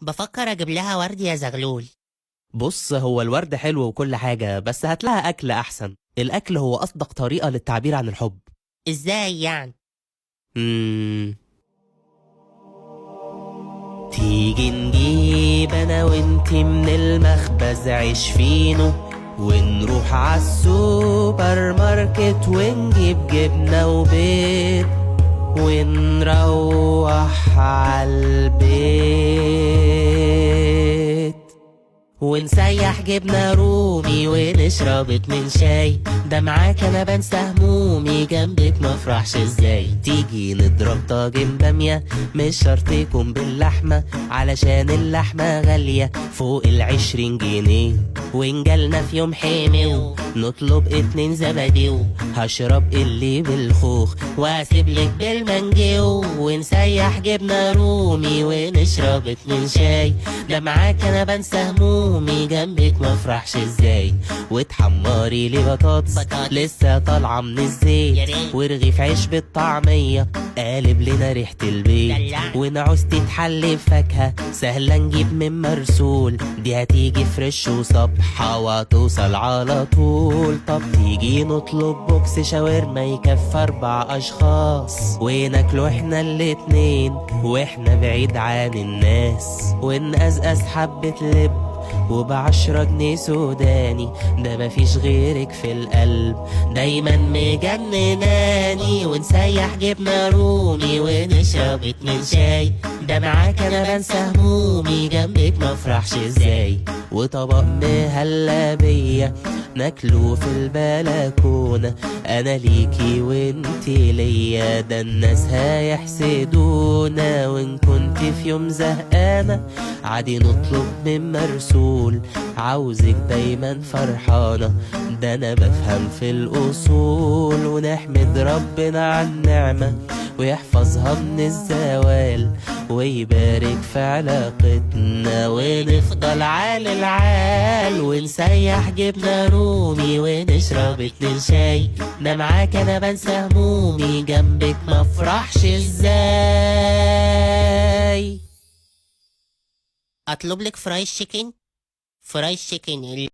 بفكر اجيب لها ورد يا زغلول. بص، هو الورد حلو وكل حاجة، بس هات لها أكل أحسن. الأكل هو أصدق طريقة للتعبير عن الحب. ازاي يعني؟ مم. تيجي نجيب أنا وانتي من المخبز عيش فينو، ونروح عالسوبر ماركت ونجيب جبنة وبيض، ونروح عالبيت ونسيح جبنة رومي ونشرب 2 شاي. ده معاك انا بنسى همومي، جنبك مفرحش ازاي. تيجي نضرب طاجن بامية، مش شرط يكون باللحمة علشان اللحمة غالية فوق 20 جنيه. ونجالنا في يوم حمو نطلب 2 زباديو، هشرب اللي بالخوخ واسيب لك بالمانجيو. ونسيح جبنة رومي ونشرب 2 شاي، ده معاك انا بنسى همومي، جنبك مفرحش ازاي. وتحمري لي بطاطس لسه طالعة من الزيت، ورغيف عيش بالطعمية قالب لنا ريحة البيت. ونعوز تتحلي بفاكهة سهلة نجيب من مرسول، دي هتيجي fresh وصبحة وهتوصل على طول. طب تيجي نطلب box شاورما يكفي 4 أشخاص، وناكله احنا الاتنين واحنا بعيد عن الناس. ونقزقز حبة لب وب10 جنيه سوداني، ده مفيش غيرك في القلب دايما مجنناني. ونسيح جبنة رومي ونشرب 2 شاي، ده معاك انا بنسى همومي، جنبك مفرحش ازاي. وطبق مهلبية ناكله في البلكونة، انا ليكي وانتي ليا، ده الناس هيحسدونا. وان كنت في يوم زهقانة عادي نطلب من مرسول، عاوزك دايما فرحانة، ده انا بفهم في الاصول. ونحمد ربنا على النعمة ويحفظها من الزوال، ويبارك في علاقتنا ونفضل عال العال. ونسيح جبنة رومي ونشرب 2 شاي، ده معاك انا بنسى همومي، جنبك مفرحش ازاي. اطلب لك fried chicken؟ fried chicken.